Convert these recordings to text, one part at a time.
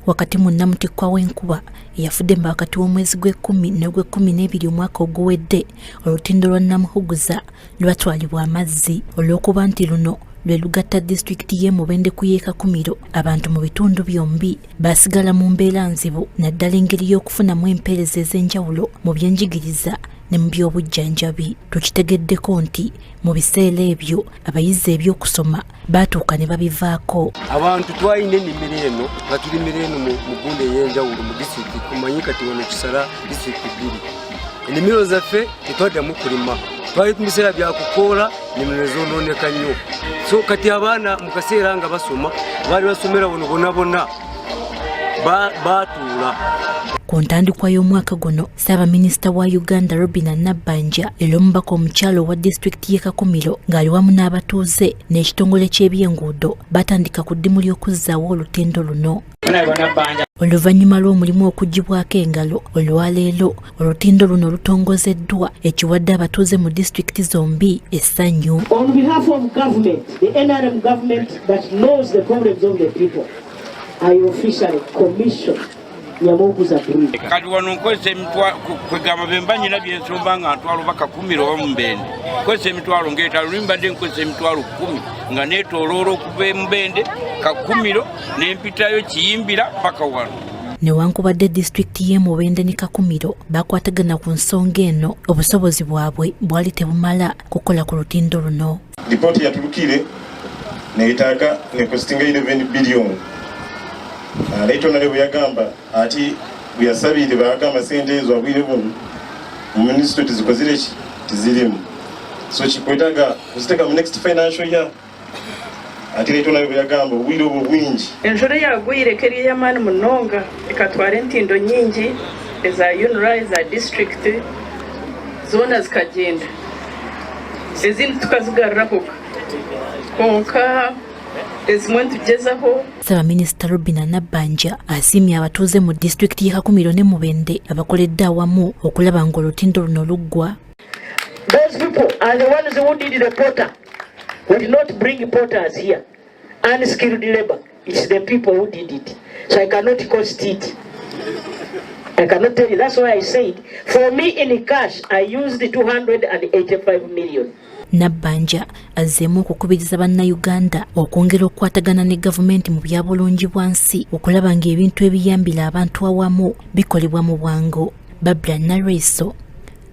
Wakati mu nnamutikkwa w'enkuba eyafudde wakati w'omwezi gw'ekkumi n'ogw'ekkumi n'ebiri omwaka oguwedde, olutindo lwa Namuhuguza lwatwalibwa amazzi. Olw'okuba nti luno lwe lugatta disitulikiti y'e Mubende ku y'e Kakumiro, abantu mu bitundu byombi basigala mu mbeera nzibu, naddala engeri y'okufunamu empeereza ez'enjawulo mu byenjigiriza ne mu by'obujjanjabi. Tukitegeddeko nti mu biseera ebyo abayizi ebyokusoma baatuuka ne babivaako. Abantu twalina ennimiro eno nga tulimira eno mu gundi ey'enjawulo mu disitulikiti. Kumanyi kati wano kisala disitulikiti bbiri. Ennimiro zaffe tetwaddamu kulima, twali mu biseera byakukoola, ennimiro zonooneka nnyo. So kati abaana mu kaseera nga basoma baali basomera wano bonna bonna baatuula. Ku ntandikwa y'omwaka guno, Ssaabaminisita wa Uganda Robinah Nabbanja era omubaka omukyalo owa disitulikiti y'e Kakumiro ng'ali wamu n'abatuuze n'ekitongole ky'ebyenguudo batandika ku ddimu ly'okuzzaawo olutindo luno. Oluvannyuma lw'omulimu okuggyibwako engalo, olwaleero olutindo luno lutongozeddwa, ekiwadde abatuuze mu disitulikiti zombi essanyu. On behalf of government, the NRM government that knows the problems of the people, I officially commission Nyamuguza Bridge. Kati wano nkozesa emitwalo, kwegamba bwe mba nyina byensomba nga ntwala oba Kakumiro oba Mubende, nkozesa emitwalo ngaetaano. Luli mbadde nkozesa emitwalo 10 nga neetooloola okuva e Mubende, Kakumiro, nempitayo Kiyimbira paka wano. Newankubadde disitulikiti y'e Mubende ne Kakumiro bakwatagana ku nsonga eno, obusobozi bwabwe bwali tebumala kukola ku lutindo luno. Ripooti yatulukire neyetaaga necostinga 11 billion. Naye nale bwe yagamba ati bwe yasabire bagamba sente ezo abwire buno mu minisitule tizikozire ki, tizirimu, so kikwetaaga kuziteeka mu next financial year. Ate leero naye bwe yagamba obwire obwo bwingi. Enjura yagwire eri ey'amaani munonga, ekatwara entindo nyingi eza UNRA, eza disitulikiti zoona zikagenda, ezindi tukazigaruraho, konka ezimwe nitugyezaho. Ssaabaminisita Robinah Nabbanja asiimye abatuuze mu disitulikiti y'e Kakumiro ne Mubende abakoledde awamu okulaba ng'olutindo luno luggwa. Those people are the ones who did the porter. We did not bring porters here. Unskilled labor. It's the people who did it. So I cannot cost it. I cannot tell you. That's why I said, for me in cash, I used 285 million. Nabbanja azzeemu okukubiriza Bannayuganda okwongera okukwatagana ne gavumenti mu bya bulungi bwansi okulaba ng'ebintu ebiyambira abantu awamu bikolebwa mu bwangu. Babula Nalweso,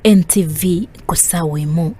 NTV, ku ssaawa 1.